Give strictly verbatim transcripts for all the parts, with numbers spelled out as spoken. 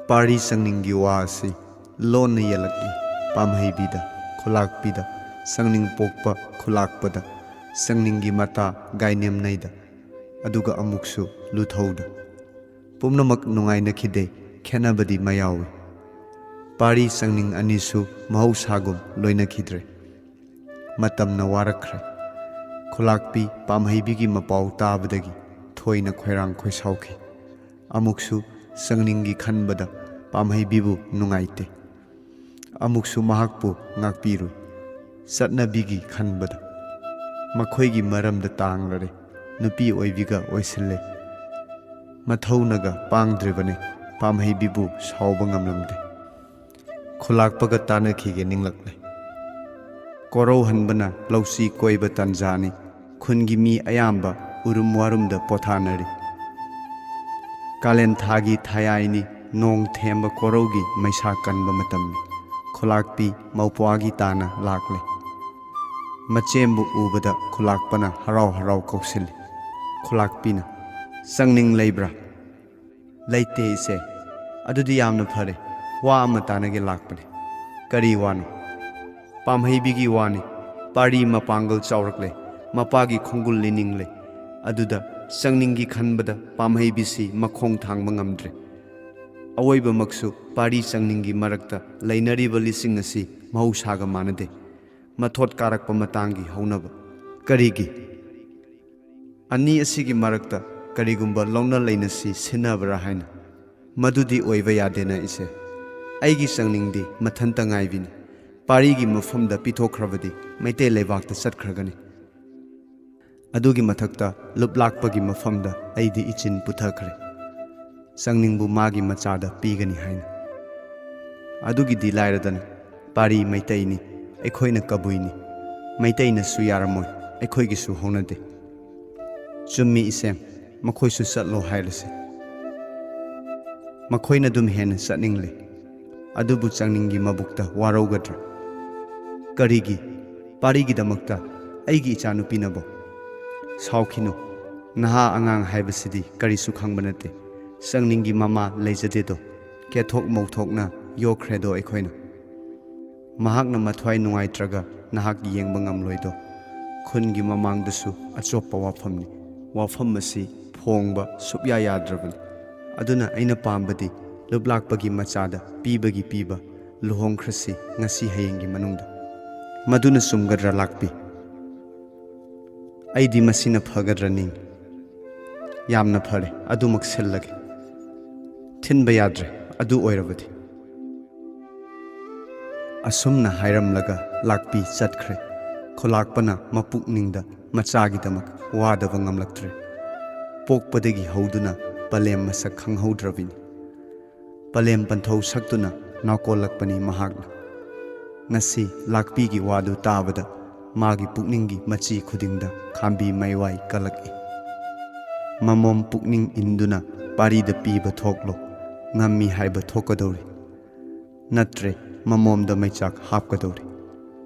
ꯄꯥꯔꯤ ꯆꯪꯅꯤꯡꯒꯤ ꯋꯥ ꯑꯁꯤ ꯂꯣꯟꯅ ꯌꯦꯜꯂꯛꯏ꯫ ꯄꯥꯝꯍꯩꯕꯤꯗ, ꯈꯨꯂꯥꯛꯄꯤꯗ, ꯆꯪꯅꯤꯡ ꯄꯣꯛꯄ ꯈꯨꯂꯥꯛꯄꯗ, ꯆꯪꯅꯤꯡꯒꯤ ꯃꯇꯥ ꯒꯥꯏꯅꯦꯝꯅꯩꯗ, ꯑꯗꯨꯒ ꯑꯃꯨꯛꯁꯨ ꯂꯨꯊꯧꯗ꯫ ꯄꯨꯝꯅꯃꯛ ꯅꯨꯡꯉꯥꯏꯅꯈꯤꯗꯦ, ꯈꯦꯟꯅꯕꯗꯤ ꯃꯌꯥꯎꯏ꯫ ꯄꯥꯔꯤ ꯆꯪꯅꯤꯡ ꯑꯅꯤꯁꯨ ꯃꯍꯧꯁꯥꯒꯨꯝ ꯂꯣꯏꯅꯈꯤꯗ꯭ꯔꯦ꯫ ꯃꯇꯝꯅ ꯋꯥꯔꯛꯈ꯭ꯔꯦ꯫ ꯈꯨꯂꯥꯛꯄꯤ ꯄꯥꯝꯍꯩꯕꯤꯒꯤ ꯃꯄꯥꯎ ꯇꯥꯕꯗꯒꯤ ꯊꯣꯏꯅ ꯈꯣꯏꯔꯥꯡ ꯈꯣꯏꯁꯥꯎꯈꯤ꯫ ꯑꯃꯨꯛꯁꯨ ꯆꯪꯅꯤꯡꯒꯤ ꯈꯟꯕꯗ ꯄꯥꯝꯍꯩꯕꯤꯕꯨ ꯅꯨꯡꯉꯥꯏꯇꯦ꯫ ꯑꯃꯨꯛꯁꯨ ꯃꯍꯥꯛꯄꯨ ꯉꯥꯛꯄꯤꯔꯨꯏ꯫ ꯆꯠꯅꯕꯤꯒꯤ ꯈꯟꯕꯗ ꯃꯈꯣꯏꯒꯤ ꯃꯔꯝꯗ ꯇꯥꯡꯂꯔꯦ꯫ ꯅꯨꯄꯤ ꯑꯣꯏꯕꯤꯒ ꯑꯣꯏꯁꯤꯜꯂꯦ꯫ ꯃꯊꯧꯅꯒ ꯄꯥꯡꯗ꯭ꯔꯤꯕꯅꯤ꯫ ꯄꯥꯝꯍꯩꯕꯤꯕꯨ ꯁꯥꯎꯕ ꯉꯝꯂꯝꯗꯦ꯫ ꯈꯨꯂꯥꯛꯄꯒ ꯇꯥꯟꯅꯈꯤꯒꯦ ꯅꯤꯡꯂꯛꯂꯦ꯫ ꯀꯣꯔꯧꯍꯟꯕꯅ ꯂꯧꯁꯤ ꯀꯣꯏꯕ ꯇꯥꯟꯖꯥꯅꯤ꯫ ꯈꯨꯟꯒꯤ ꯃꯤ ꯑꯌꯥꯝꯕ ꯎꯔꯨꯝ ꯋꯥꯔꯨꯝꯗ ꯄꯣꯊꯥꯅꯔꯤ꯫ ꯀꯥꯂꯦꯟ ꯊꯥꯒꯤ ꯊꯥꯌꯥꯏꯅꯤ꯫ ꯅꯣꯡ ꯊꯦꯝꯕ ꯀꯣꯔꯧꯒꯤ ꯃꯩꯁꯥ ꯀꯟꯕ ꯃꯇꯝꯅꯤ꯫ ꯈꯨꯂꯥꯛꯄꯤ ꯃꯧꯄ꯭ꯋꯥꯒꯤ ꯇꯥꯅ ꯂꯥꯛꯂꯦ꯫ ꯃꯆꯦꯝꯕꯨ ꯎꯕꯗ ꯈꯨꯂꯥꯛꯄꯅ ꯍꯔꯥꯎ ꯍꯔꯥꯎ ꯀꯧꯁꯤꯜꯂꯤ꯫ ꯈꯨꯂꯥꯛꯄꯤꯅ, "ꯆꯪꯅꯤꯡ ꯂꯩꯕ꯭ꯔꯥ?" "ꯂꯩꯇꯦ ꯏꯆꯦ꯫" "ꯑꯗꯨꯗꯤ ꯌꯥꯝꯅ ꯐꯔꯦ꯫ ꯋꯥ ꯑꯃ ꯇꯥꯟꯅꯒꯦ ꯂꯥꯛꯄꯅꯦ꯫" "ꯀꯔꯤ ꯋꯥꯅꯣ?" "ꯄꯥꯝꯍꯩꯕꯤꯒꯤ ꯋꯥꯅꯤ꯫ ꯄꯥꯔꯤ ꯃꯄꯥꯡꯒꯜ ꯆꯥꯎꯔꯛꯂꯦ꯫ ꯃꯄꯥꯒꯤ ꯈꯣꯡꯒꯨꯜ ꯂꯤꯅꯤꯡꯂꯦ꯫ ꯑꯗꯨꯗ ꯆꯪꯅꯤꯡꯒꯤ ꯈꯟꯕꯗ ꯄꯥꯝꯍꯩꯕꯤꯁꯤ ꯃꯈꯣꯡ ꯊꯥꯡꯕ ꯉꯝꯗ꯭ꯔꯦ꯫ ꯑꯋꯣꯏꯕꯃꯛꯁꯨ ꯄꯥꯔꯤ ꯆꯪꯅꯤꯡꯒꯤ ꯃꯔꯛꯇ ꯂꯩꯅꯔꯤꯕ ꯂꯤꯁꯤꯡ ꯑꯁꯤ ꯃꯍꯧꯁꯥꯒ ꯃꯥꯟꯅꯗꯦ꯫ ꯃꯊꯣꯠ ꯀꯥꯔꯛꯄ ꯃꯇꯥꯡꯒꯤ ꯍꯧꯅꯕ꯫ ꯀꯔꯤꯒꯤ? ꯑꯅꯤ ꯑꯁꯤꯒꯤ ꯃꯔꯛꯇ ꯀꯔꯤꯒꯨꯝꯕ ꯂꯧꯅ ꯂꯩꯅꯁꯤ ꯁꯤꯟꯅꯕ꯭ꯔꯥ ꯍꯥꯏꯅ꯫ ꯃꯗꯨꯗꯤ ꯑꯣꯏꯕ ꯌꯥꯗꯦꯅ ꯏꯆꯦ꯫ ꯑꯩꯒꯤ ꯆꯪꯅꯤꯡꯗꯤ ꯃꯊꯟꯇ ꯉꯥꯏꯕꯤꯅꯤ꯫ ꯄꯥꯔꯤꯒꯤ ꯃꯐꯝꯗ ꯄꯤꯊꯣꯛꯈ꯭ꯔꯕꯗꯤ ꯃꯩꯇꯩ ꯂꯩꯕꯥꯛꯇ ꯆꯠꯈ꯭ꯔꯒꯅꯤ꯫ ꯑꯗꯨꯒꯤ ꯃꯊꯛꯇ ꯂꯨꯞꯂꯥꯛꯄꯒꯤ ꯃꯐꯝꯗ ꯑꯩꯗꯤ ꯏꯆꯤꯟ ꯄꯨꯊꯈ꯭ꯔꯦ꯫ ꯆꯪꯅꯤꯡꯕꯨ ꯃꯥꯒꯤ ꯃꯆꯥꯗ ꯄꯤꯒꯅꯤ ꯍꯥꯏꯅ꯫ ꯑꯗꯨꯒꯤꯗꯤ ꯂꯥꯏꯔꯗꯅ, ꯄꯥꯔꯤ ꯃꯩꯇꯩꯅꯤ, ꯑꯩꯈꯣꯏꯅ ꯀꯕꯨꯏꯅꯤ꯫ ꯃꯩꯇꯩꯅꯁꯨ ꯌꯥꯔꯝꯃꯣꯏ, ꯑꯩꯈꯣꯏꯒꯤꯁꯨ ꯍꯧꯅꯗꯦ꯫ ꯆꯨꯝꯃꯤ ꯏꯆꯦꯝ, ꯃꯈꯣꯏꯁꯨ ꯆꯠꯂꯣ ꯍꯥꯏꯔꯁꯤ꯫ ꯃꯈꯣꯏꯅ ꯑꯗꯨꯝ ꯍꯦꯟꯅ ꯆꯠꯅꯤꯡꯂꯦ꯫ ꯑꯗꯨꯕꯨ ꯆꯪꯅꯤꯡꯒꯤ ꯃꯕꯨꯛꯇ ꯋꯥꯔꯧꯒꯗ꯭ꯔꯥ? ꯀꯔꯤꯒꯤ? ꯄꯥꯔꯤꯒꯤꯗꯃꯛꯇ? ꯑꯩꯒꯤ ꯏꯆꯥꯅꯨꯄꯤꯅꯕꯣ? ꯁꯥꯎꯈꯤꯅꯨ꯫ ꯅꯍꯥ ꯑꯉꯥꯡ ꯍꯥꯏꯕꯁꯤꯗꯤ ꯀꯔꯤꯁꯨ ꯈꯪꯕ ꯅꯠꯇꯦ꯫ ꯆꯪꯅꯤꯡꯒꯤ ꯃꯃꯥ ꯂꯩꯖꯗꯦꯗꯣ꯫ ꯀꯦꯊꯣꯛ ꯃꯧꯊꯣꯛꯅ ꯌꯣꯛꯈ꯭ꯔꯦꯗꯣ ꯑꯩꯈꯣꯏꯅ꯫ ꯃꯍꯥꯛꯅ ꯃꯊ꯭ꯋꯥꯏ ꯅꯨꯡꯉꯥꯏꯇ꯭ꯔꯒ ꯅꯍꯥꯛ ꯌꯦꯡꯕ ꯉꯝꯂꯣꯏꯗꯣ꯫ ꯈꯨꯟꯒꯤ ꯃꯃꯥꯡꯗꯁꯨ ꯑꯆꯣꯞꯄ ꯋꯥꯐꯝꯅꯤ꯫ ꯋꯥꯐꯝ ꯑꯁꯤ ꯐꯣꯡꯕ ꯁꯨꯛꯌꯥ ꯌꯥꯗ꯭ꯔꯕꯅꯤ꯫ ꯑꯗꯨꯅ ꯑꯩꯅ ꯄꯥꯝꯕꯗꯤ ꯂꯨꯞꯂꯥꯛꯄꯒꯤ ꯃꯆꯥꯗ ꯄꯤꯕꯒꯤ ꯄꯤꯕ, ꯂꯨꯍꯣꯡꯈ꯭ꯔꯁꯤ ꯉꯁꯤ ꯍꯌꯦꯡꯒꯤ ꯃꯅꯨꯡꯗ꯫ ꯃꯗꯨꯅ ꯆꯨꯝꯒꯗ꯭ꯔꯥ ꯂꯥꯛꯄꯤ? ꯑꯩꯗꯤ ꯃꯁꯤꯅ ꯐꯒꯗ꯭ꯔꯥ ꯅꯤꯡꯏ꯫ ꯌꯥꯝꯅ ꯐꯔꯦ, ꯑꯗꯨꯃꯛ ꯁꯤꯜꯂꯒꯦ꯫ ꯊꯤꯟꯕ ꯌꯥꯗ꯭ꯔꯦ, ꯑꯗꯨ ꯑꯣꯏꯔꯕꯗꯤ꯫ ꯑꯁꯨꯝꯅ ꯍꯥꯏꯔꯝꯂꯒ ꯂꯥꯛꯄꯤ ꯆꯠꯈ꯭ꯔꯦ꯫ ꯈꯨꯂꯥꯛꯄꯅ ꯃꯄꯨꯛꯅꯤꯡꯗ ꯃꯆꯥꯒꯤꯗꯃꯛ ꯋꯥꯗꯕ ꯉꯝꯂꯛꯇ꯭ꯔꯦ꯫ ꯄꯣꯛꯄꯗꯒꯤ ꯍꯧꯗꯨꯅ ꯄꯂꯦꯝ ꯃꯁꯛ ꯈꯪꯍꯧꯗ꯭ꯔꯕꯤꯅꯤ꯫ ꯄꯂꯦꯝ ꯄꯟꯊꯧ ꯁꯛꯇꯨꯅ ꯅꯥꯀꯣꯜꯂꯛꯄꯅꯤ ꯃꯍꯥꯛꯅ꯫ ꯉꯁꯤ ꯂꯥꯛꯄꯤꯒꯤ ꯋꯥꯗꯨ ꯇꯥꯕꯗ ꯃꯥꯒꯤ ꯄꯨꯛꯅꯤꯡꯒꯤ ꯃꯆꯤ ꯈꯨꯗꯤꯡꯗ ꯈꯥꯝꯕꯤ ꯃꯩꯋꯥꯏ ꯀꯜꯂꯛꯏ꯫ ꯃꯃꯣꯝ ꯄꯨꯛꯅꯤꯡ ꯏꯟꯗꯨꯅ ꯄꯥꯔꯤꯗ ꯄꯤꯕ ꯊꯣꯛꯂꯣ, ꯉꯝꯃꯤ ꯍꯥꯏꯕ ꯊꯣꯛꯀꯗꯧꯔꯤ꯫ ꯅꯠꯇ꯭ꯔꯦ, ꯃꯃꯣꯝꯗ ꯃꯩꯆꯥꯛ ꯍꯥꯞꯀꯗꯧꯔꯤ꯫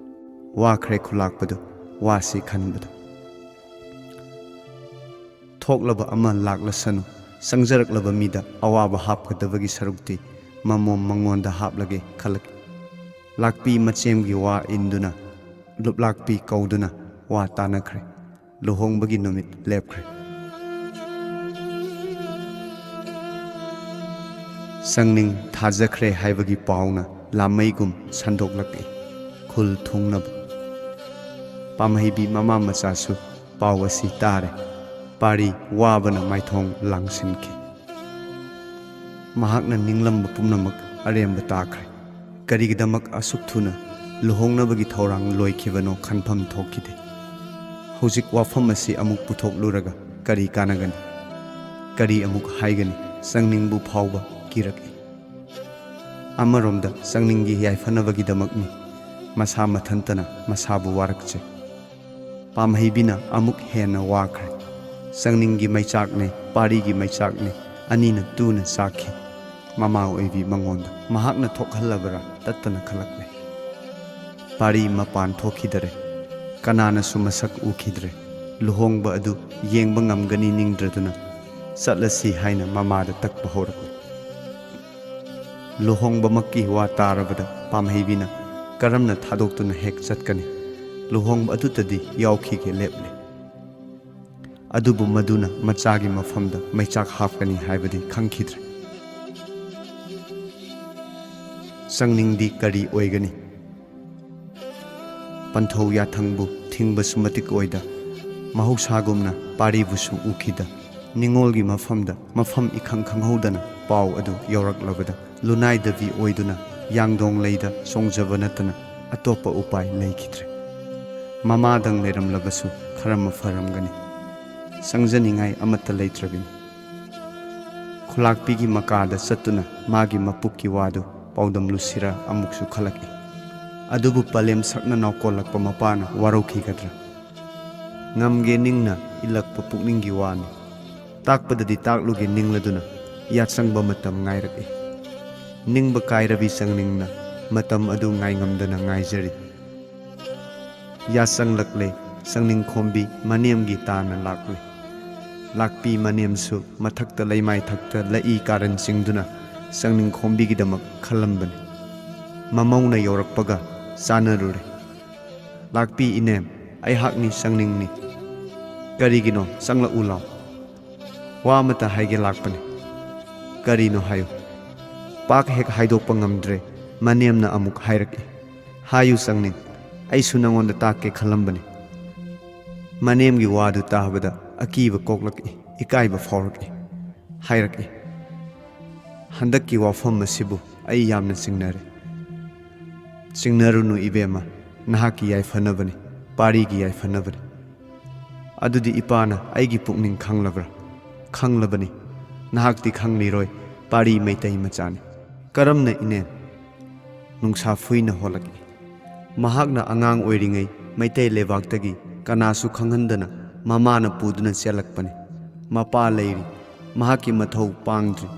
ꯋꯥꯈ꯭ꯔꯦ ꯈꯨꯂꯥꯛꯄꯗꯨ, ꯋꯥꯁꯤ ꯈꯟꯕꯗ꯫ ꯊꯣꯛꯂꯕ ꯑꯃ ꯂꯥꯛꯂꯁꯅꯨ, ꯆꯪꯖꯔꯛꯂꯕ ꯃꯤꯗ ꯑꯋꯥꯕ ꯍꯥꯞꯀꯗꯕꯒꯤ ꯁꯔꯨꯛꯇꯤ ꯃꯃꯣꯝ ꯃꯉꯣꯟꯗ ꯍꯥꯞꯂꯒꯦ ꯈꯜꯂꯛꯏ꯫ ꯂꯥꯛꯄꯤ ꯃꯆꯦꯝꯒꯤ ꯋꯥ ꯏꯟꯗꯨꯅ, ꯂꯨꯞꯂꯥꯛꯄꯤ ꯀꯧꯗꯨꯅ ꯋꯥ ꯇꯥꯅꯈ꯭ꯔꯦ꯫ ꯂꯨꯍꯣꯡꯕꯒꯤ ꯅꯨꯃꯤꯠ ꯂꯦꯞꯈ꯭ꯔꯦ꯫ ꯁꯪꯅꯤꯡ ꯊꯥꯖꯈ꯭ꯔꯦ ꯍꯥꯏꯕꯒꯤ ꯄꯥꯎꯅ ꯂꯥꯃꯩꯒꯨꯝ ꯁꯟꯗꯣꯛꯂꯛꯏ ꯈꯨꯜ ꯊꯨꯡꯅꯕ꯫ ꯄꯥꯝꯍꯩꯕꯤ ꯃꯃꯥ ꯃꯆꯥꯁꯨ ꯄꯥꯎ ꯑꯁꯤ ꯇꯥꯔꯦ꯫ ꯄꯥꯔꯤ ꯋꯥꯕꯅ ꯃꯥꯏꯊꯣꯡ ꯂꯥꯡꯁꯤꯟꯈꯤ꯫ ꯃꯍꯥꯛꯅ ꯅꯤꯡꯂꯝꯕ ꯄꯨꯝꯅꯃꯛ ꯑꯔꯦꯝꯕ ꯇꯥꯈ꯭ꯔꯦ꯫ ꯀꯔꯤꯒꯤꯗꯃꯛ ꯑꯁꯨꯛ ꯊꯨꯅ ꯂꯨꯍꯣꯡꯅꯕꯒꯤ ꯊꯧꯔꯥꯡ ꯂꯣꯏꯈꯤꯕꯅꯣ ꯈꯟꯐꯝ ꯊꯣꯛꯈꯤꯗꯦ꯫ ꯍꯧꯖꯤꯛ ꯋꯥꯐꯝ ꯑꯁꯤ ꯑꯃꯨꯛ ꯄꯨꯊꯣꯛꯂꯨꯔꯒ ꯀꯔꯤ ꯀꯥꯟꯅꯒꯅꯤ? ꯀꯔꯤ ꯑꯃꯨꯛ ꯍꯥꯏꯒꯅꯤ? ꯁꯪꯅꯤꯡꯕꯨ ꯐꯥꯎꯕ ꯀꯤꯔꯛꯏ꯫ ꯑꯃꯔꯣꯝꯗ ꯁꯪꯅꯤꯡꯒꯤ ꯌꯥꯏꯐꯅꯕꯒꯤꯗꯃꯛꯅꯤ꯫ ꯃꯁꯥ ꯃꯊꯟꯇꯅ ꯃꯁꯥꯕꯨ ꯋꯥꯔꯛꯆꯩ꯫ ꯄꯥꯝꯍꯩꯕꯤꯅ ꯑꯃꯨꯛ ꯍꯦꯟꯅ ꯋꯥꯈ꯭ꯔꯦ꯫ ꯁꯪꯅꯤꯡꯒꯤ ꯃꯩꯆꯥꯛꯅꯦ, ꯄꯥꯔꯤꯒꯤ ꯃꯩꯆꯥꯛꯅꯦ, ꯑꯅꯤꯅ ꯇꯨꯅ ꯆꯥꯛꯈꯤ꯫ ꯃꯃꯥ ꯑꯣꯏꯕꯤ ꯃꯉꯣꯟꯗ ꯃꯍꯥꯛꯅ ꯊꯣꯛꯍꯜꯂꯕꯔꯥ ꯇꯠꯇꯅ ꯈꯜꯂꯛꯂꯦ꯫ ꯄꯥꯔꯤ ꯃꯄꯥꯟ ꯊꯣꯛꯈꯤꯗꯔꯦ꯫ ꯀꯅꯥꯅꯁꯨ ꯃꯁꯛ ꯎꯈꯤꯗ꯭ꯔꯦ꯫ ꯂꯨꯍꯣꯡꯕ ꯑꯗꯨ ꯌꯦꯡꯕ ꯉꯝꯒꯅꯤ ꯅꯤꯡꯗ꯭ꯔꯗꯨꯅ ꯆꯠꯂꯁꯤ ꯍꯥꯏꯅ ꯃꯃꯥꯗ ꯇꯛꯄ ꯍꯧꯔꯛꯂꯦ꯫ ꯂꯨꯍꯣꯡꯕꯃꯛꯀꯤ ꯋꯥ ꯇꯥꯔꯕꯗ ꯄꯥꯝꯍꯩꯕꯤꯅ ꯀꯔꯝꯅ ꯊꯥꯗꯣꯛꯇꯨꯅ ꯍꯦꯛ ꯆꯠꯀꯅꯤ? ꯂꯨꯍꯣꯡꯕ ꯑꯗꯨꯗꯗꯤ ꯌꯥꯎꯈꯤꯒꯦ ꯂꯦꯞꯂꯦ꯫ ꯑꯗꯨꯕꯨ ꯃꯗꯨꯅ ꯃꯆꯥꯒꯤ ꯃꯐꯝꯗ ꯃꯩꯆꯥꯛ ꯍꯥꯞꯀꯅꯤ ꯍꯥꯏꯕꯗꯤ ꯈꯪꯈꯤꯗ꯭ꯔꯦ꯫ ꯆꯪꯅꯤꯡꯗꯤ ꯀꯔꯤ ꯑꯣꯏꯒꯅꯤ? ꯄꯟꯊꯧ ꯌꯥꯊꯪꯕꯨ ꯊꯤꯡꯕꯁꯨ ꯃꯇꯤꯛ ꯑꯣꯏꯗ, ꯃꯍꯧꯁꯥꯒꯨꯝꯅ ꯄꯥꯔꯤꯕꯨꯁꯨ ꯎꯈꯤꯗ, ꯅꯤꯉꯣꯜꯒꯤ ꯃꯐꯝꯗ ꯃꯐꯝ ꯏꯈꯪ ꯈꯪꯍꯧꯗꯅ ꯄꯥꯎ ꯑꯗꯨ ꯌꯧꯔꯛꯂꯕꯗ ꯂꯨꯅꯥꯏꯗꯕꯤ ꯑꯣꯏꯗꯨꯅ ꯌꯥꯡꯗꯣꯡ ꯂꯩꯗ ꯆꯣꯡꯖꯕ ꯅꯠꯇꯅ ꯑꯇꯣꯞꯄ ꯎꯄꯥꯏ ꯂꯩꯈꯤꯗ꯭ꯔꯦ꯫ ꯃꯃꯥꯗꯪ ꯂꯩꯔꯝꯂꯕꯁꯨ ꯈꯔ ꯃꯐꯔꯝꯒꯅꯤ꯫ ꯆꯪꯖꯅꯤꯡꯉꯥꯏ ꯑꯃꯠꯇ ꯂꯩꯇ꯭ꯔꯕꯤꯅꯤ꯫ ꯈꯨꯂꯥꯛꯄꯤꯒꯤ ꯃꯀꯥꯗ ꯆꯠꯇꯨꯅ ꯃꯥꯒꯤ ꯃꯄꯨꯛꯀꯤ ꯋꯥꯗꯨ ꯄꯥꯎꯗꯝꯂꯨꯁꯤꯔ ꯑꯃꯨꯛꯁꯨ ꯈꯜꯂꯛꯏ꯫ ꯑꯗꯨꯕꯨ ꯄꯂꯦꯝ ꯁꯛꯅ ꯅꯥꯎꯀꯣꯜꯂꯛꯄ ꯃꯄꯥꯅ ꯋꯥꯔꯧꯈꯤꯒꯗ꯭ꯔꯥ? ꯉꯝꯒꯦ ꯅꯤꯡꯅ ꯏꯜꯂꯛꯄ ꯄꯨꯛꯅꯤꯡꯒꯤ ꯋꯥꯅꯤ꯫ ꯇꯥꯛꯄꯗꯗꯤ ꯇꯥꯛꯂꯨꯒꯦ ꯅꯤꯡꯂꯗꯨꯅ ꯌꯥꯠꯁꯪꯕ ꯃꯇꯝ ꯉꯥꯏꯔꯛꯏ꯫ ꯅꯤꯡꯕ ꯀꯥꯏꯔꯕꯤ ꯆꯪꯅꯤꯡꯅ ꯃꯇꯝ ꯑꯗꯨ ꯉꯥꯏꯉꯝꯗꯅ ꯉꯥꯏꯖꯔꯤ꯫ ꯌꯥꯠꯁꯪꯂꯛꯂꯦ꯫ ꯆꯪꯅꯤꯡꯈꯣꯝꯕꯤ ꯃꯅꯦꯝꯒꯤ ꯇꯥꯅ ꯂꯥꯛꯂꯦ꯫ ꯂꯥꯛꯄꯤ ꯃꯅꯦꯝꯁꯨ ꯃꯊꯛꯇ ꯂꯩꯃꯥꯏꯊꯛꯇ ꯂꯛꯏ ꯀꯥꯔꯟ ꯆꯤꯡꯗꯨꯅ ꯆꯪꯅꯤꯡꯈꯣꯝꯕꯤꯒꯤꯗꯃꯛ ꯈꯜꯂꯝꯕꯅꯤ꯫ ꯃꯃꯧꯅ ꯌꯧꯔꯛꯄꯒ ꯆꯥꯅꯔꯨꯔꯦ꯫ "ꯂꯥꯛꯄꯤ ꯏꯅꯦꯝ, ꯑꯩꯍꯥꯛꯅꯤ ꯆꯪꯅꯤꯡꯅꯤ꯫ ꯀꯔꯤꯒꯤꯅꯣ? ꯆꯪꯂꯛꯎ ꯂꯥꯎ꯫ ꯋꯥ ꯑꯃꯇ ꯍꯥꯏꯒꯦ ꯂꯥꯛꯄꯅꯤ꯫" "ꯀꯔꯤꯅꯣ ꯍꯥꯏꯌꯨ꯫" "ꯄꯥꯛ ꯍꯦꯛ ꯍꯥꯏꯗꯣꯛꯄ ꯉꯝꯗ꯭ꯔꯦ, ꯃꯅꯦꯝꯅ ꯑꯃꯨꯛ ꯍꯥꯏꯔꯛꯏ꯫" "ꯍꯥꯏꯌꯨ ꯆꯪꯅꯤꯡ, ꯑꯩꯁꯨ ꯅꯉꯣꯟꯗ ꯇꯥꯛꯀꯦ ꯈꯜꯂꯝꯕꯅꯤ꯫" ꯃꯅꯦꯝꯒꯤ ꯋꯥꯗꯨ ꯇꯥꯕꯗ ꯑꯀꯤꯕ ꯀꯣꯛꯂꯛꯏ, ꯏꯀꯥꯏꯕ ꯐꯥꯎꯔꯛꯏ꯫ ꯍꯥꯏꯔꯛꯏ, "ꯍꯟꯗꯛꯀꯤ ꯋꯥꯐꯝ ꯑꯁꯤꯕꯨ ꯑꯩ ꯌꯥꯝꯅ ꯆꯤꯡꯅꯔꯦ꯫" "ꯆꯤꯡꯅꯔꯨꯅꯨ ꯏꯕꯦꯝꯃ, ꯅꯍꯥꯛꯀꯤ ꯌꯥꯏꯐꯅꯕꯅꯤ, ꯄꯥꯔꯤꯒꯤ ꯌꯥꯏꯐꯅꯕꯅꯤ꯫" "ꯑꯗꯨꯗꯤ ꯏꯄꯥꯅ ꯑꯩꯒꯤ ꯄꯨꯛꯅꯤꯡ ꯈꯪꯂꯕ꯭ꯔꯥ?" "ꯈꯪꯂꯕꯅꯤ꯫ ꯅꯍꯥꯛꯇꯤ ꯈꯪꯂꯤꯔꯣꯏ, ꯄꯥꯔꯤ ꯃꯩꯇꯩ ꯃꯆꯥꯅꯤ꯫" "ꯀꯔꯝꯅ ꯏꯅꯦꯝ?" ꯅꯨꯡꯁꯥ ꯐꯨꯏꯅ ꯍꯣꯜꯂꯛꯏ꯫ "ꯃꯍꯥꯛꯅ ꯑꯉꯥꯡ ꯑꯣꯏꯔꯤꯉꯩ ꯃꯩꯇꯩ ꯂꯩꯕꯥꯛꯇꯒꯤ ꯀꯅꯥꯁꯨ ꯈꯪꯍꯟꯗꯅ ꯃꯃꯥꯅ ꯄꯨꯗꯨꯅ ꯆꯦꯜꯂꯛꯄꯅꯤ꯫ ꯃꯄꯥ ꯂꯩꯔꯤ, ꯃꯍꯥꯛꯀꯤ ꯃꯊꯧ ꯄꯥꯡꯗ꯭ꯔꯤ꯫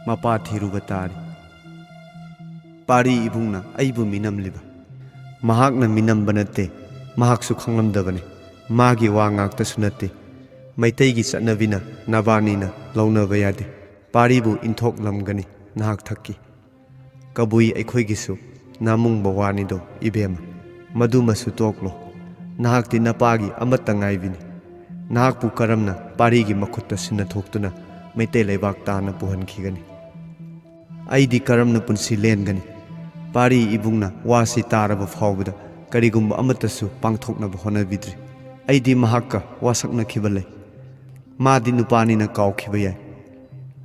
ꯃꯄꯥ ꯊꯤꯔꯨꯕ ꯇꯥꯔꯤ꯫" "ꯄꯥꯔꯤ ꯏꯕꯨꯡꯅ ꯑꯩꯕꯨ ꯃꯤꯅꯝꯂꯤꯕ?" "ꯃꯍꯥꯛꯅ ꯃꯤꯅꯝꯕ ꯅꯠꯇꯦ, ꯃꯍꯥꯛꯁꯨ ꯈꯪꯂꯝꯗꯕꯅꯤ꯫ ꯃꯥꯒꯤ ꯋꯥ ꯉꯥꯛꯇꯁꯨ ꯅꯠꯇꯦ, ꯃꯩꯇꯩꯒꯤ ꯆꯠꯅꯕꯤꯅ ꯅꯕꯥꯅꯤꯅ ꯂꯧꯅꯕ ꯌꯥꯗꯦ꯫ ꯄꯥꯔꯤꯕꯨ ꯏꯟꯊꯣꯛꯂꯝꯒꯅꯤ ꯅꯍꯥꯛ ꯊꯛꯀꯤ꯫" ꯀꯕꯨꯏ ꯑꯩꯈꯣꯏꯒꯤꯁꯨ ꯅꯥꯃꯨꯡꯕ ꯋꯥꯅꯤꯗꯣ ꯏꯕꯦꯝꯃ, ꯃꯗꯨꯃꯁꯨ ꯇꯣꯛꯂꯣ꯫ ꯅꯍꯥꯛꯇꯤ ꯅꯄꯥꯒꯤ ꯑꯃꯠꯇ ꯉꯥꯏꯕꯤꯅꯤ꯫ ꯅꯍꯥꯛꯄꯨ ꯀꯔꯝꯅ ꯄꯥꯔꯤꯒꯤ ꯃꯈꯨꯠꯇ ꯁꯤꯟꯅꯊꯣꯛꯇꯨꯅ ꯃꯩꯇꯩ ꯂꯩꯕꯥꯛ ꯇꯥꯅ ꯄꯨꯍꯟꯈꯤꯒꯅꯤ? ꯑꯩꯗꯤ ꯀꯔꯝꯅ ꯄꯨꯟꯁꯤ ꯂꯦꯟꯒꯅꯤ? ꯄꯥꯔꯤ ꯏꯕꯨꯡꯅ ꯋꯥꯁꯤ ꯇꯥꯔꯕ ꯐꯥꯎꯕꯗ ꯀꯔꯤꯒꯨꯝꯕ ꯑꯃꯠꯇꯁꯨ ꯄꯥꯡꯊꯣꯛꯅꯕ ꯍꯣꯠꯅꯕꯤꯗ꯭ꯔꯤ꯫ ꯑꯩꯗꯤ ꯃꯍꯥꯛꯀ ꯋꯥꯁꯛꯅꯈꯤꯕ ꯂꯩ꯫ ꯃꯥꯗꯤ ꯅꯨꯄꯥꯅꯤꯅ ꯀꯥꯎꯈꯤꯕ ꯌꯥꯏ꯫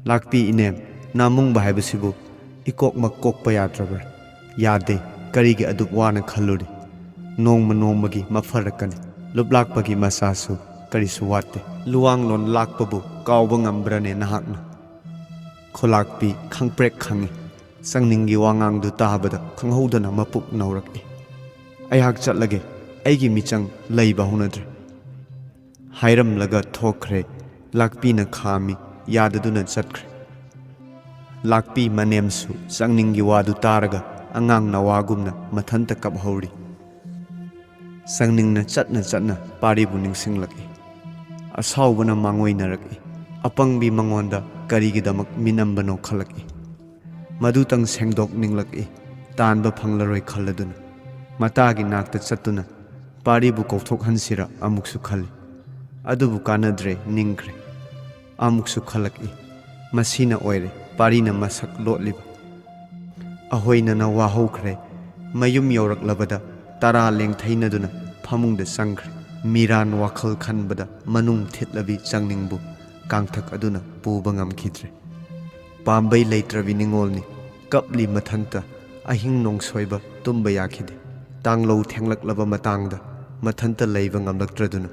ꯂꯥꯛꯄꯤ ꯏꯅꯦꯝ, ꯅꯥꯃꯨꯡꯕ ꯍꯥꯏꯕꯁꯤꯕꯨ ꯏꯀꯣꯛꯃꯛ ꯀꯣꯛꯄ ꯌꯥꯗ꯭ꯔꯕ꯭ꯔꯥ? ꯌꯥꯗꯦ꯫ ꯀꯔꯤꯒꯤ ꯑꯗꯨꯛ ꯋꯥꯅ ꯈꯜꯂꯨꯔꯤ? ꯅꯣꯡꯃ ꯅꯣꯡꯃꯒꯤ ꯃꯐꯔꯛꯀꯅꯤ꯫ ꯂꯨꯞꯂꯥꯛꯄꯒꯤ ꯃꯆꯥꯁꯨ ꯀꯔꯤꯁꯨ ꯋꯥꯠꯇꯦ꯫ ꯂꯨꯋꯥꯡꯂꯣꯟ ꯂꯥꯛꯄꯕꯨ ꯀꯥꯎꯕ ꯉꯝꯕ꯭ꯔꯅꯦ ꯅꯍꯥꯛꯅ? ꯈꯣꯂꯥꯛꯄꯤ ꯈꯪꯄ꯭ꯔꯦꯛ ꯈꯪꯏ꯫ ꯆꯪꯅꯤꯡꯒꯤ ꯋꯥꯉꯥꯡꯗꯨ ꯇꯥꯕꯗ ꯈꯪꯍꯧꯗꯅ ꯃꯄꯨꯛ ꯅꯧꯔꯛꯏ꯫ ꯑꯩꯍꯥꯛ ꯆꯠꯂꯒꯦ꯫ ꯑꯩꯒꯤ ꯃꯤꯆꯪ ꯂꯩꯕ ꯍꯧꯅꯗ꯭ꯔꯦ꯫ ꯍꯥꯏꯔꯝꯂꯒ ꯊꯣꯛꯈ꯭ꯔꯦ꯫ ꯂꯥꯛꯄꯤꯅ ꯈꯥꯝꯃꯤ, ꯌꯥꯗꯗꯨꯅ ꯆꯠꯈ꯭ꯔꯦ꯫ ꯂꯥꯛꯄꯤ ꯃꯅꯦꯝꯁꯨ ꯆꯪꯅꯤꯡꯒꯤ ꯋꯥꯗꯨ ꯇꯥꯔꯒ ꯑꯉꯥꯡ ꯅꯋꯥꯒꯨꯝꯅ ꯃꯊꯟꯇ ꯀꯞꯍꯧꯔꯤ꯫ ꯆꯪꯅꯤꯡꯅ ꯆꯠꯅ ꯆꯠꯅ ꯄꯥꯔꯤꯕꯨ ꯅꯤꯡꯁꯤꯡꯂꯛꯏ꯫ ꯑꯁꯥꯎꯕꯅ ꯃꯥꯡꯑꯣꯏꯅꯔꯛꯏ꯫ ꯑꯄꯪꯕꯤ ꯃꯉꯣꯟꯗ ꯀꯔꯤꯒꯤꯗꯃꯛ ꯃꯤꯅꯝꯕꯅꯣ ꯈꯜꯂꯛꯏ꯫ ꯃꯗꯨꯇꯪ ꯁꯦꯡꯗꯣꯛꯅꯤꯡꯂꯛꯏ꯫ ꯇꯥꯟꯕ ꯐꯪꯂꯔꯣꯏ ꯈꯜꯂꯗꯨꯅ ꯃꯇꯥꯒꯤ ꯅꯥꯛꯇ ꯆꯠꯇꯨꯅ ꯄꯥꯔꯤꯕꯨ ꯀꯧꯊꯣꯛꯍꯟꯁꯤꯔ ꯑꯃꯨꯛꯁꯨ ꯈꯜꯂꯤ꯫ ꯑꯗꯨꯕꯨ ꯀꯥꯟꯅꯗ꯭ꯔꯦ ꯅꯤꯡꯈ꯭ꯔꯦ꯫ ꯑꯃꯨꯛꯁꯨ ꯈꯜꯂꯛꯏ꯫ ꯃꯁꯤꯅ ꯑꯣꯏꯔꯦ ꯄꯥꯔꯤꯅ ꯃꯁꯛ ꯂꯣꯠꯂꯤꯕ꯫ ꯑꯍꯣꯏꯅꯅ ꯋꯥꯍꯧꯈ꯭ꯔꯦ꯫ ꯃꯌꯨꯝ ꯌꯧꯔꯛꯂꯕꯗ ꯇꯔꯥ ꯂꯦꯡꯊꯩꯅꯗꯨꯅ ꯐꯃꯨꯡꯗ ꯆꯪꯈ꯭ꯔꯦ꯫ ꯃꯤꯔꯥꯟ ꯋꯥꯈꯜ ꯈꯟꯕꯗ ꯃꯅꯨꯡ ꯊꯤꯠꯂꯕꯤ ꯆꯪꯅꯤꯡꯕꯨ ꯀꯥꯡꯊꯛ ꯑꯗꯨꯅ ꯄꯨꯕ ꯉꯝꯈꯤꯗ꯭ꯔꯦ꯫ ꯄꯥꯝꯕꯩ ꯂꯩꯇ꯭ꯔꯕꯤ ꯅꯤꯡꯉꯣꯜꯅꯤ꯫ ꯀꯞꯂꯤ ꯃꯊꯟꯇ꯫ ꯑꯍꯤꯡ ꯅꯣꯡꯁꯣꯏꯕ ꯇꯨꯝꯕ ꯌꯥꯈꯤꯗꯦ꯫ ꯇꯥꯡꯂꯧ ꯊꯦꯡꯂꯛꯂꯕ ꯃꯇꯥꯡꯗ ꯃꯊꯟꯇ ꯂꯩꯕ ꯉꯝꯂꯛꯇ꯭ꯔꯗꯨꯅ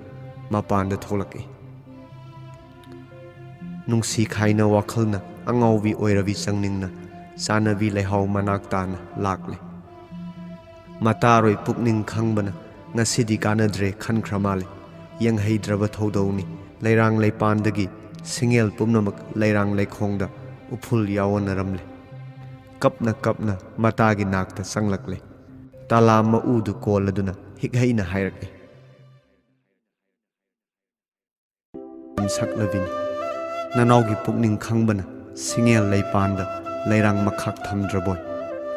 ꯃꯄꯥꯟꯗ ꯊꯣꯛꯂꯛꯏ꯫ ꯅꯨꯡꯁꯤ ꯈꯥꯏꯅ ꯋꯥꯈꯜꯅ ꯑꯉꯥꯎꯕꯤ ꯑꯣꯏꯔꯕꯤ ꯆꯪꯅꯤꯡꯅ ꯆꯥꯅꯕꯤ ꯂꯩꯍꯥꯎ ꯃꯅꯥꯛ ꯇꯥꯅ ꯂꯥꯛꯂꯦ꯫ ꯃꯇꯥꯔꯣꯏ ꯄꯨꯛꯅꯤꯡ ꯈꯪꯕꯅ ꯉꯁꯤꯗꯤ ꯀꯥꯟꯅꯗ꯭ꯔꯦ ꯈꯟꯈ꯭ꯔ ꯃꯥꯜꯂꯦ꯫ ꯌꯦꯡꯍꯩꯗ꯭ꯔꯕ ꯊꯧꯗꯧꯅꯤ꯫ ꯂꯩꯔꯥꯡ ꯂꯩꯄꯥꯟꯗꯒꯤ ꯁꯤꯡꯉꯦꯜ ꯄꯨꯝꯅꯃꯛ ꯂꯩꯔꯥꯡ ꯂꯩꯈꯣꯡꯗ ꯎꯐꯨꯜ ꯌꯥꯎꯅꯔꯝꯂꯦ꯫ ꯀꯞꯅ ꯀꯞꯅ ꯃꯇꯥꯒꯤ ꯅꯥꯛꯇ ꯆꯪꯂꯛꯂꯦ꯫ ꯇꯥꯂꯥ ꯃꯎꯗꯨ ꯀꯣꯜꯂꯗꯨꯅ ꯍꯤꯛꯍꯩꯅ ꯍꯥꯏꯔꯛꯏ꯫ ꯁꯛꯂꯕꯤꯅꯤ꯫ ꯅꯅꯥꯎꯒꯤ ꯄꯨꯛꯅꯤꯡ ꯈꯪꯕꯅ ꯁꯤꯡꯉꯦꯜ ꯂꯩꯄꯥꯟꯗ ꯂꯩꯔꯥꯡ ꯃꯈꯥꯛ ꯊꯝꯗ꯭ꯔꯕꯣꯏ꯫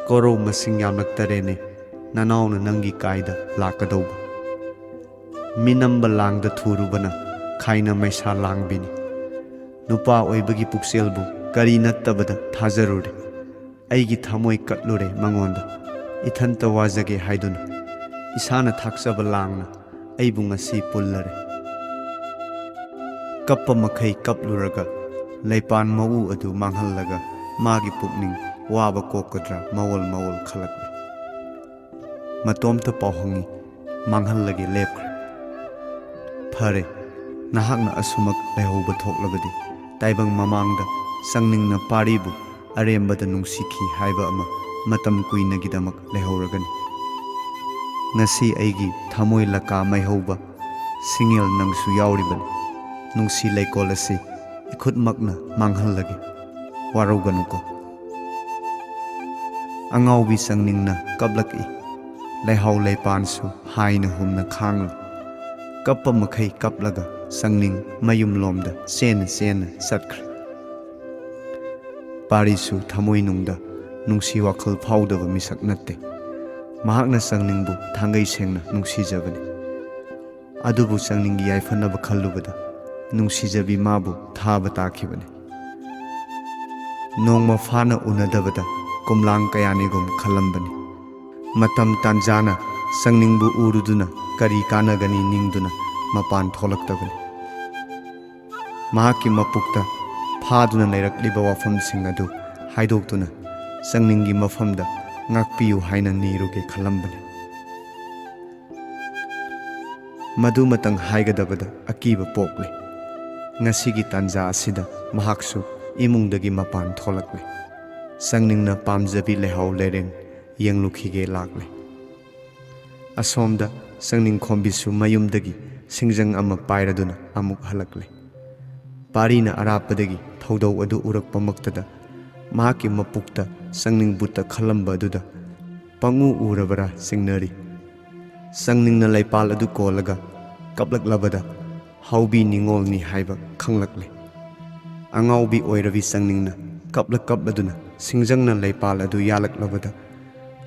ꯀꯣꯔꯧ ꯃꯁꯤꯡ ꯌꯥꯝꯂꯛꯇꯔꯦꯅꯦ, ꯅꯅꯥꯎꯅ ꯅꯪꯒꯤ ꯀꯥꯏꯗ ꯂꯥꯛꯀꯗꯧꯕ꯫ ꯃꯤꯅꯝꯕ ꯂꯥꯡꯗ ꯊꯨꯔꯨꯕꯅ ꯈꯥꯏꯅ ꯃꯩꯁꯥ ꯂꯥꯡꯕꯤꯅꯤ꯫ ꯅꯨꯄꯥ ꯑꯣꯏꯕꯒꯤ ꯄꯨꯛꯆꯦꯜꯕꯨ ꯀꯔꯤ ꯅꯠꯇꯕꯗ ꯊꯥꯖꯔꯨꯔꯦ꯫ ꯑꯩꯒꯤ ꯊꯃꯣꯏ ꯀꯠꯂꯨꯔꯦ ꯃꯉꯣꯟꯗ, ꯏꯊꯟꯇ ꯋꯥꯖꯒꯦ ꯍꯥꯏꯗꯨꯅ꯫ ꯏꯁꯥꯅ ꯊꯥꯛꯆꯕ ꯂꯥꯡꯅ ꯑꯩꯕꯨ ꯉꯁꯤ ꯄꯨꯜꯂꯔꯦ꯫ ꯀꯞꯄ ꯃꯈꯩ ꯀꯞꯂꯨꯔꯒ, ꯂꯩꯄꯥꯟ ꯃꯎ ꯑꯗꯨ ꯃꯥꯡꯍꯜꯂꯒ, ꯃꯥꯒꯤ ꯄꯨꯛꯅꯤꯡ ꯋꯥꯕ ꯀꯣꯛꯀꯗ꯭ꯔꯥ ꯃꯋꯣꯜ ꯃꯋꯣꯜ ꯈꯜꯂꯛꯂꯦ꯫ ꯃꯇꯣꯝꯇ ꯄꯥꯎꯍꯪꯉꯤ, ꯃꯥꯡꯍꯜꯂꯒꯦ ꯂꯦꯞꯈ꯭ꯔꯦ꯫ ꯐꯔꯦ, ꯅꯍꯥꯛꯅ ꯑꯁꯨꯃꯛ ꯂꯩꯍꯧꯕ ꯊꯣꯛꯂꯕꯗꯤ꯫ ꯇꯥꯏꯕꯪ ꯃꯃꯥꯡꯗ ꯆꯪꯅꯤꯡꯅ ꯄꯥꯔꯤꯕꯨ ꯑꯔꯦꯝꯕꯗ ꯅꯨꯡꯁꯤꯈꯤ ꯍꯥꯏꯕ ꯑꯃ ꯃꯇꯝ ꯀꯨꯏꯅꯒꯤꯗꯃꯛ ꯂꯩꯍꯧꯔꯒꯅꯤ꯫ ꯉꯁꯤ ꯑꯩꯒꯤ ꯊꯃꯣꯏ ꯂꯀꯥ ꯃꯩꯍꯧꯕ ꯁꯤꯡꯉꯦꯜ ꯅꯪꯁꯨ ꯌꯥꯎꯔꯤꯕꯅꯤ꯫ ꯅꯨꯡꯁꯤ ꯂꯩꯀꯣꯜ ꯑꯁꯤ ꯏꯈꯨꯠꯃꯛꯅ ꯃꯥꯡꯍꯜꯂꯒꯦ꯫ ꯋꯥꯔꯧꯒꯅꯨꯀꯣ꯫ ꯑꯉꯥꯎꯕꯤ ꯆꯪꯅꯤꯡꯅ ꯀꯞꯂꯛꯏ꯫ ꯂꯩꯍꯥꯎ ꯂꯩꯄꯥꯟꯁꯨ ꯍꯥꯏꯅ ꯍꯨꯝꯅ ꯈꯥꯡꯂꯤ꯫ ꯀꯞꯄ ꯃꯈꯩ ꯀꯞꯂꯒ ꯆꯪꯅꯤꯡ ꯃꯌꯨꯝꯂꯣꯝꯗ ꯆꯦꯟꯅ ꯆꯦꯟꯅ ꯆꯠꯈ꯭ꯔꯦ꯫ ꯄꯥꯔꯤꯁꯨ ꯊꯃꯣꯏꯅꯨꯡꯗ ꯅꯨꯡꯁꯤ ꯋꯥꯈꯜ ꯐꯥꯎꯗꯕ ꯃꯤꯁꯛ ꯅꯠꯇꯦ꯫ ꯃꯍꯥꯛꯅ ꯆꯪꯅꯤꯡꯕꯨ ꯊꯥꯡꯒꯩ ꯁꯦꯡꯅ ꯅꯨꯡꯁꯤꯖꯕꯅꯤ꯫ ꯑꯗꯨꯕꯨ ꯆꯪꯅꯤꯡꯒꯤ ꯌꯥꯏꯐꯅꯕ ꯈꯜꯂꯨꯕꯗ ꯅꯨꯡꯁꯤꯖꯕꯤ ꯃꯥꯕꯨ ꯊꯥꯕ ꯇꯥꯈꯤꯕꯅꯤ꯫ ꯅꯣꯡꯃ ꯐꯥꯅ ꯎꯅꯗꯕꯗ ꯀꯨꯝꯂꯥꯡ ꯀꯌꯥꯅꯤꯒꯨꯝ ꯈꯜꯂꯝꯕꯅꯤ꯫ ꯃꯇꯝ ꯇꯥꯟꯖꯥꯅ ꯆꯪꯅꯤꯡꯕꯨ ꯎꯔꯨꯗꯨꯅ ꯀꯔꯤ ꯀꯥꯟꯅꯒꯅꯤ ꯅꯤꯡꯗꯨꯅ ꯃꯄꯥꯟ ꯊꯣꯛꯂꯛꯇꯕꯅꯤ꯫ ꯃꯍꯥꯛꯀꯤ ꯃꯄꯨꯛꯇ ꯐꯥꯗꯨꯅ ꯂꯩꯔꯛꯂꯤꯕ ꯋꯥꯐꯝꯁꯤꯡ ꯑꯗꯨ ꯍꯥꯏꯗꯣꯛꯇꯨꯅ ꯆꯪꯅꯤꯡꯒꯤ ꯃꯐꯝꯗ ꯉꯥꯛꯄꯤꯌꯨ ꯍꯥꯏꯅ ꯅꯤꯔꯨꯒꯦ ꯈꯜꯂꯝꯕꯅꯤ꯫ ꯃꯗꯨꯃꯇꯪ ꯍꯥꯏꯒꯗꯕꯗ ꯑꯀꯤꯕ ꯄꯣꯛꯂꯦ꯫ ꯉꯁꯤꯒꯤ ꯇꯥꯟꯖꯥ ꯑꯁꯤꯗ ꯃꯍꯥꯛꯁꯨ ꯏꯃꯨꯡꯗꯒꯤ ꯃꯄꯥꯟ ꯊꯣꯛꯂꯛꯂꯦ꯫ ꯆꯪꯅꯤꯡꯅ ꯄꯥꯝꯖꯕꯤ ꯂꯩꯍꯥꯎ ꯂꯩꯔꯦꯡ ꯌꯦꯡꯂꯨꯈꯤꯒꯦ ꯂꯥꯛꯂꯦ꯫ ꯑꯁꯣꯝꯗ ꯆꯪꯅꯤꯡꯈꯣꯝꯕꯤꯁꯨ ꯃꯌꯨꯝꯗꯒꯤ ꯁꯤꯡꯖꯪ ꯑꯃ ꯄꯥꯏꯔꯗꯨꯅ ꯑꯃꯨꯛ ꯍꯜꯂꯛꯂꯦ꯫ ꯄꯥꯔꯤꯅ ꯑꯔꯥꯞꯄꯗꯒꯤ ꯊꯧꯗꯧ ꯑꯗꯨ ꯎꯔꯛꯄꯃꯛꯇꯗ ꯃꯍꯥꯛꯀꯤ ꯃꯄꯨꯛꯇ ꯆꯪꯅꯤꯡ ꯕꯨꯠꯇ ꯈꯜꯂꯝꯕ ꯑꯗꯨꯗ ꯄꯪꯎ ꯎꯔꯕꯔꯥ ꯆꯤꯡꯅꯔꯤ꯫ ꯆꯪꯅꯤꯡꯅ ꯂꯩꯄꯥꯜ ꯑꯗꯨ ꯀꯣꯜꯂꯒ ꯀꯞꯂꯛꯂꯕꯗ ꯍꯥꯎꯕꯤ ꯅꯤꯡꯉꯣꯜꯅꯤ ꯍꯥꯏꯕ ꯈꯪꯂꯛꯂꯦ꯫ ꯑꯉꯥꯎꯕꯤ ꯑꯣꯏꯔꯕꯤ ꯆꯪꯅꯤꯡꯅ ꯀꯞꯂ ꯀꯞꯂꯗꯨꯅ ꯁꯤꯡꯖꯪꯅ ꯂꯩꯄꯥꯜ ꯑꯗꯨ ꯌꯥꯜꯂꯛꯂꯕꯗ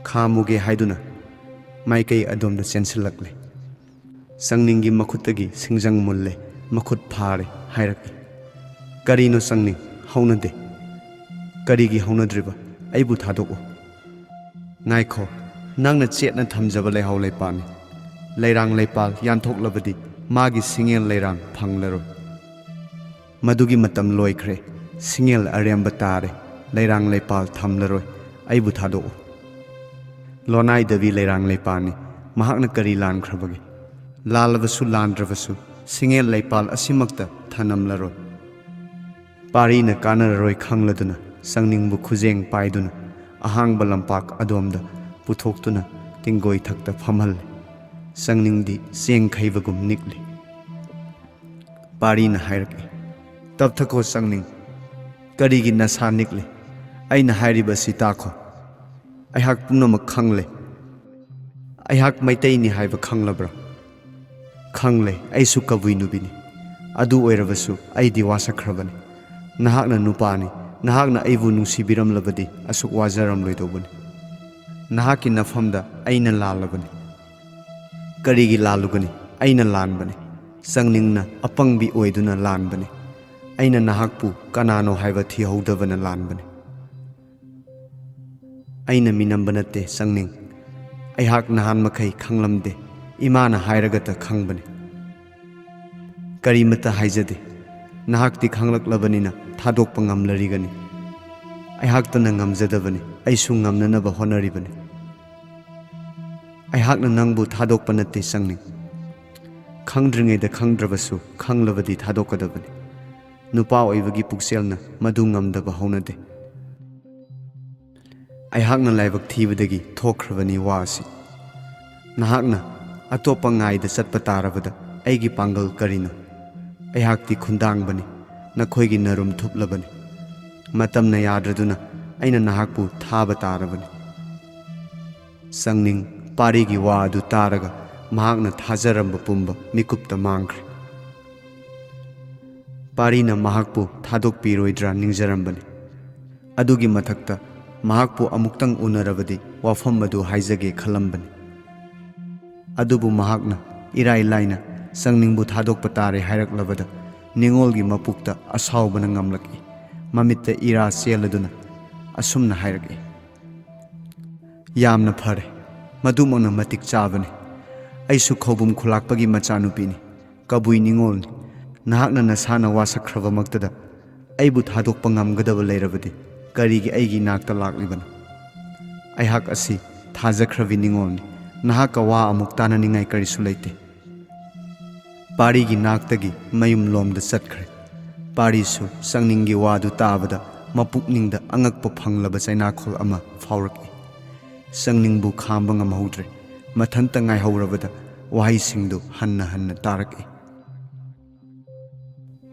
ꯈꯥꯝꯃꯨꯒꯦ ꯍꯥꯏꯗꯨꯅ ꯃꯥꯏꯀꯩ ꯑꯗꯣꯝꯗ ꯆꯦꯟꯁꯤꯜꯂꯛꯂꯦ꯫ ꯆꯪꯅꯤꯡꯒꯤ ꯃꯈꯨꯠꯇꯒꯤ ꯁꯤꯡꯖꯪ ꯃꯨꯜꯂꯦ, ꯃꯈꯨꯠ ꯐꯥꯔꯦ ꯍꯥꯏꯔꯛꯏ꯫ "ꯀꯔꯤꯅꯣ ꯆꯪꯅꯤꯡ? ꯍꯧꯅꯗꯦ꯫ ꯀꯔꯤꯒꯤ ꯍꯧꯅꯗ꯭ꯔꯤꯕ? ꯑꯩꯕꯨ ꯊꯥꯗꯣꯛꯎ꯫" "ꯉꯥꯏꯈꯣ, ꯅꯪꯅ ꯆꯦꯠꯅ ꯊꯝꯖꯕ ꯂꯩꯍꯥꯎ ꯂꯩꯄꯥꯜꯅꯤ꯫ ꯂꯩꯔꯥꯡ ꯂꯩꯄꯥꯜ ꯌꯥꯟꯊꯣꯛꯂꯕꯗꯤ ꯃꯥꯒꯤ ꯁꯤꯡꯉꯦꯜ ꯂꯩꯔꯥꯡ ꯐꯪꯂꯔꯣꯏ꯫ ꯃꯗꯨꯒꯤ ꯃꯇꯝ ꯂꯣꯏꯈ꯭ꯔꯦ꯫ ꯁꯤꯡꯉꯦꯜ ꯑꯔꯦꯝꯕ ꯇꯥꯔꯦ꯫ ꯂꯩꯔꯥꯡ ꯂꯩꯄꯥꯜ ꯊꯝꯂꯔꯣꯏ꯫ ꯑꯩꯕꯨ ꯊꯥꯗꯣꯛꯎ꯫" ꯂꯣꯅꯥꯏꯗꯕꯤ ꯂꯩꯔꯥꯡ ꯂꯩꯄꯥꯜꯅꯤ꯫ ꯃꯍꯥꯛꯅ ꯀꯔꯤ ꯂꯥꯟꯈ꯭ꯔꯕꯒꯦ? ꯂꯥꯜꯂꯕꯁꯨ ꯂꯥꯟꯗ꯭ꯔꯕꯁꯨ ꯁꯤꯡꯉꯦꯜ ꯂꯩꯄꯥꯜ ꯑꯁꯤꯃꯛꯇ ꯊꯅꯝꯂꯔꯣꯏ꯫ ꯄꯥꯔꯤꯅ ꯀꯥꯟꯅꯔꯔꯣꯏ ꯈꯪꯂꯗꯨꯅ ꯆꯪꯅꯤꯡꯕꯨ ꯈꯨꯖꯦꯡ ꯄꯥꯏꯗꯨꯅ ꯑꯍꯥꯡꯕ ꯂꯝꯄꯥꯛ ꯑꯗꯣꯝꯗ ꯄꯨꯊꯣꯛꯇꯨꯅ ꯇꯤꯡꯒꯣꯏꯊꯛꯇ ꯐꯝꯍꯜꯂꯦ꯫ ꯆꯪꯅꯤꯡꯗꯤ ꯆꯦꯡ ꯈꯩꯕꯒꯨꯝ ꯅꯤꯛꯂꯤ꯫ ꯄꯥꯔꯤꯅ ꯍꯥꯏꯔꯛꯏ, "ꯇꯞꯊꯈꯣ ꯆꯪꯅꯤꯡ꯫ ꯀꯔꯤꯒꯤ ꯅꯁꯥ ꯅꯤꯛꯂꯤ? ꯑꯩꯅ ꯍꯥꯏꯔꯤꯕꯁꯤ ꯇꯥꯈꯣ꯫ ꯑꯩꯍꯥꯛ ꯄꯨꯝꯅꯃꯛ ꯈꯪꯂꯦ꯫ ꯑꯩꯍꯥꯛ ꯃꯩꯇꯩꯅꯤ ꯍꯥꯏꯕ ꯈꯪꯂꯕ꯭ꯔꯥ?" "ꯈꯪꯂꯦ, ꯑꯩꯁꯨ ꯀꯕꯨꯏ ꯅꯨꯄꯤꯅꯤ꯫ ꯑꯗꯨ ꯑꯣꯏꯔꯕꯁꯨ ꯑꯩꯗꯤ ꯋꯥꯁꯛꯈ꯭ꯔꯕꯅꯤ꯫ ꯅꯍꯥꯛꯅ ꯅꯨꯄꯥꯅꯤ꯫ ꯅꯍꯥꯛꯅ ꯑꯩꯕꯨ ꯅꯨꯡꯁꯤꯕꯤꯔꯝꯂꯕꯗꯤ ꯑꯁꯨꯛ ꯋꯥꯖꯔꯝꯂꯣꯏꯗꯧꯕꯅꯤ꯫ ꯅꯍꯥꯛꯀꯤ ꯅꯐꯝꯗ ꯑꯩꯅ ꯂꯥꯜꯂꯕꯅꯤ꯫" "ꯀꯔꯤꯒꯤ ꯂꯥꯜꯂꯨꯒꯅꯤ? ꯑꯩꯅ ꯂꯥꯟꯕꯅꯤ꯫ ꯆꯪꯅꯤꯡꯅ ꯑꯄꯪꯕꯤ ꯑꯣꯏꯗꯨꯅ ꯂꯥꯟꯕꯅꯤ꯫ ꯑꯩꯅ ꯅꯍꯥꯛꯄꯨ ꯀꯅꯥꯅꯣ ꯍꯥꯏꯕ ꯊꯤꯍꯧꯗꯕꯅ ꯂꯥꯟꯕꯅꯤ꯫" "ꯑꯩꯅ ꯃꯤꯅꯝꯕ ꯅꯠꯇꯦ ꯆꯪꯅꯤꯡ꯫ ꯑꯩꯍꯥꯛ ꯅꯍꯥꯟ ꯃꯈꯩ ꯈꯪꯂꯝꯗꯦ꯫ ꯏꯃꯥꯅ ꯍꯥꯏꯔꯒꯇ ꯈꯪꯕꯅꯤ꯫" "ꯀꯔꯤꯃꯠꯇ ꯍꯥꯏꯖꯗꯦ꯫ ꯅꯍꯥꯛꯇꯤ ꯈꯪꯂꯛꯂꯕꯅꯤꯅ ꯊꯥꯗꯣꯛꯄ ꯉꯝꯂꯔꯤꯒꯅꯤ꯫ ꯑꯩꯍꯥꯛꯇꯅ ꯉꯝꯖꯗꯕꯅꯤ꯫ ꯑꯩꯁꯨ ꯉꯝꯅꯅꯕ ꯍꯣꯠꯅꯔꯤꯕꯅꯤ꯫" "ꯑꯩꯍꯥꯛꯅ ꯅꯪꯕꯨ ꯊꯥꯗꯣꯛꯄ ꯅꯠꯇꯦ ꯆꯪꯅꯤꯡ꯫ ꯈꯪꯗ꯭ꯔꯤꯉꯩꯗ ꯈꯪꯗ꯭ꯔꯕꯁꯨ ꯈꯪꯂꯕꯗꯤ ꯊꯥꯗꯣꯛꯀꯗꯕꯅꯤ꯫ ꯅꯨꯄꯥ ꯑꯣꯏꯕꯒꯤ ꯄꯨꯛꯆꯦꯜꯅ ꯃꯗꯨ ꯉꯝꯗꯕ ꯍꯧꯅꯗꯦ꯫ ꯑꯩꯍꯥꯛꯅ ꯂꯥꯏꯕꯛ ꯊꯤꯕꯗꯒꯤ ꯊꯣꯛꯈ꯭ꯔꯕꯅꯤ ꯋꯥ ꯑꯁꯤ꯫ ꯅꯍꯥꯛꯅ ꯑꯇꯣꯞꯄ ꯉꯥꯏꯗ ꯆꯠꯄ ꯇꯥꯔꯕꯗ ꯑꯩꯒꯤ ꯄꯥꯡꯒꯜ ꯀꯔꯤꯅꯣ? ꯑꯩꯍꯥꯛꯇꯤ ꯈꯨꯟꯗꯥꯡꯕꯅꯤ, ꯅꯈꯣꯏꯒꯤ ꯅꯔꯨꯝ ꯊꯨꯞꯂꯕꯅꯤ꯫ ꯃꯇꯝꯅ ꯌꯥꯗ꯭ꯔꯗꯨꯅ ꯑꯩꯅ ꯅꯍꯥꯛꯄꯨ ꯊꯥꯕ ꯇꯥꯔꯕꯅꯤ꯫" ꯆꯪꯅꯤꯡ ꯄꯥꯔꯤꯒꯤ ꯋꯥ ꯑꯗꯨ ꯇꯥꯔꯒ ꯃꯍꯥꯛꯅ ꯊꯥꯖꯔꯝꯕ ꯄꯨꯝꯕ ꯃꯤꯀꯨꯞꯇ ꯃꯥꯡꯈ꯭ꯔꯦ꯫ ꯄꯥꯔꯤꯅ ꯃꯍꯥꯛꯄꯨ ꯊꯥꯗꯣꯛꯄꯤꯔꯣꯏꯗ꯭ꯔꯥ ꯅꯤꯡꯖꯔꯝꯕꯅꯤ꯫ ꯑꯗꯨꯒꯤ ꯃꯊꯛꯇ ꯃꯍꯥꯛꯄꯨ ꯑꯃꯨꯛꯇꯪ ꯎꯅꯔꯕꯗꯤ ꯋꯥꯐꯝ ꯑꯗꯨ ꯍꯥꯏꯖꯒꯦ ꯈꯜꯂꯝꯕꯅꯤ꯫ ꯑꯗꯨꯕꯨ ꯃꯍꯥꯛꯅ ꯏꯔꯥꯏ ꯂꯥꯏꯅ ꯆꯪꯅꯤꯡꯕꯨ ꯊꯥꯗꯣꯛꯄ ꯇꯥꯔꯦ ꯍꯥꯏꯔꯛꯂꯕꯗ ꯅꯤꯉꯣꯜꯒꯤ ꯃꯄꯨꯛꯇ ꯑꯁꯥꯎꯕꯅ ꯉꯝꯂꯛꯏ꯫ ꯃꯃꯤꯠꯇ ꯏꯔꯥ ꯆꯦꯜꯂꯗꯨꯅ ꯑꯁꯨꯝꯅ ꯍꯥꯏꯔꯛꯏ, "ꯌꯥꯝꯅ ꯐꯔꯦ, ꯃꯗꯨꯃꯛꯅ ꯃꯇꯤꯛ ꯆꯥꯕꯅꯤ꯫ ꯑꯩꯁꯨ ꯈꯧꯕꯨꯝ ꯈꯨꯂꯥꯛꯄꯒꯤ ꯃꯆꯥꯅꯨꯄꯤꯅꯤ, ꯀꯕꯨꯏ ꯅꯤꯉꯣꯜꯅꯤ꯫ ꯅꯍꯥꯛꯅ ꯅꯁꯥꯅ ꯋꯥꯁꯛꯈ꯭ꯔꯕꯃꯛꯇꯗ ꯑꯩꯕꯨ ꯊꯥꯗꯣꯛꯄ ꯉꯝꯒꯗꯕ ꯂꯩꯔꯕꯗꯤ ꯀꯔꯤꯒꯤ ꯑꯩꯒꯤ ꯅꯥꯛꯇ ꯂꯥꯛꯂꯤꯕꯅꯣ? ꯑꯩꯍꯥꯛ ꯑꯁꯤ ꯊꯥꯖꯈ꯭ꯔꯕꯤ ꯅꯤꯉꯣꯜꯅꯤ꯫ ꯅꯍꯥꯛꯀ ꯋꯥ ꯑꯃꯨꯛ ꯇꯥꯅꯅꯤꯡꯉꯥꯏ ꯀꯔꯤꯁꯨ ꯂꯩꯇꯦ꯫" ꯄꯥꯔꯤꯒꯤ ꯅꯥꯛꯇꯒꯤ ꯃꯌꯨꯝ ꯂꯣꯝꯗ ꯆꯠꯈ꯭ꯔꯦ꯫ ꯄꯥꯔꯤꯁꯨ ꯆꯪꯅꯤꯡꯒꯤ ꯋꯥꯗꯨ ꯇꯥꯕꯗ ꯃꯄꯨꯛꯅꯤꯡꯗ ꯑꯉꯛꯄ ꯐꯪꯂꯕ ꯆꯩꯅꯥꯈꯣꯜ ꯑꯃ ꯐꯥꯎꯔꯛꯏ꯫ ꯆꯪꯅꯤꯡꯕꯨ ꯈꯥꯝꯕ ꯉꯝꯍꯧꯗ꯭ꯔꯦ꯫ ꯃꯊꯟꯇ ꯉꯥꯏꯍꯧꯔꯕꯗ ꯋꯥꯍꯩꯁꯤꯡꯗꯨ ꯍꯟꯅ ꯍꯟꯅ ꯇꯥꯔꯛꯏ꯫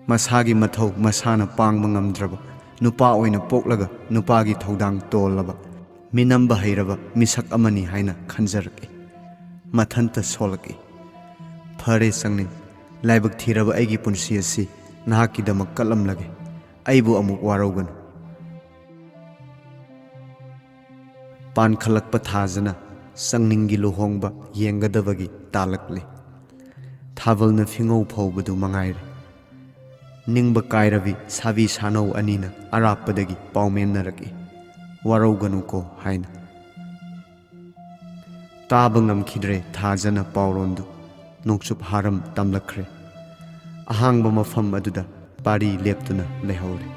ꯃꯁꯥꯒꯤ ꯃꯊꯧ ꯃꯁꯥꯅ ꯄꯥꯡꯕ ꯉꯝꯗ꯭ꯔꯕ, ꯅꯨꯄꯥ ꯑꯣꯏꯅ ꯄꯣꯛꯂꯒ ꯅꯨꯄꯥꯒꯤ ꯊꯧꯗꯥꯡ ꯇꯣꯜꯂꯕ, ꯃꯤꯅꯝꯕ ꯍꯩꯔꯕ ꯃꯤꯁꯛ ꯑꯃꯅꯤ ꯍꯥꯏꯅ ꯈꯟꯖꯔꯛꯏ꯫ ꯃꯊꯟꯇ ꯁꯣꯜꯂꯛꯏ꯫ "ꯐꯔꯦ ꯆꯪꯅꯤꯡ, ꯂꯥꯏꯕꯛ ꯊꯤꯔꯕ ꯑꯩꯒꯤ ꯄꯨꯟꯁꯤ ꯑꯁꯤ ꯅꯍꯥꯛꯀꯤꯗꯃꯛ ꯀꯠꯂꯝꯂꯒꯦ꯫ ꯑꯩꯕꯨ ꯑꯃꯨꯛ ꯋꯥꯔꯧꯒꯅꯨ꯫" ꯄꯥꯟꯈꯠꯂꯛꯄ ꯊꯥꯖꯅ ꯆꯪꯅꯤꯡꯒꯤ ꯂꯨꯍꯣꯡꯕ ꯌꯦꯡꯒꯗꯕꯒꯤ ꯇꯥꯂꯛꯂꯦ꯫ ꯊꯥꯕꯜꯅ ꯐꯤꯉꯧ ꯐꯧꯕꯗꯨ ꯃꯉꯥꯏꯔꯦ꯫ ꯅꯤꯡꯕ ꯀꯥꯏꯔꯕꯤ ꯁꯥꯕꯤ ꯁꯥꯅꯧ ꯑꯅꯤꯅ ꯑꯔꯥꯞꯄꯗꯒꯤ ꯄꯥꯎꯃꯦꯟꯅꯔꯛꯏ, "ꯋꯥꯔꯧꯒꯅꯨꯀꯣ" ꯍꯥꯏꯅ꯫ ꯇꯥꯕ ꯉꯝꯈꯤꯗ꯭ꯔꯦ ꯊꯥꯖꯅ ꯄꯥꯎꯔꯣꯟꯗꯨ꯫ ꯅꯣꯡꯆꯨꯞ ꯍꯥꯔꯝ ꯇꯝꯂꯛꯈ꯭ꯔꯦ꯫ ꯑꯍꯥꯡꯕ ꯃꯐꯝ ꯑꯗꯨꯗ ꯄꯥꯔꯤ ꯂꯦꯞꯇꯨꯅ ꯂꯩꯍꯧꯔꯦ꯫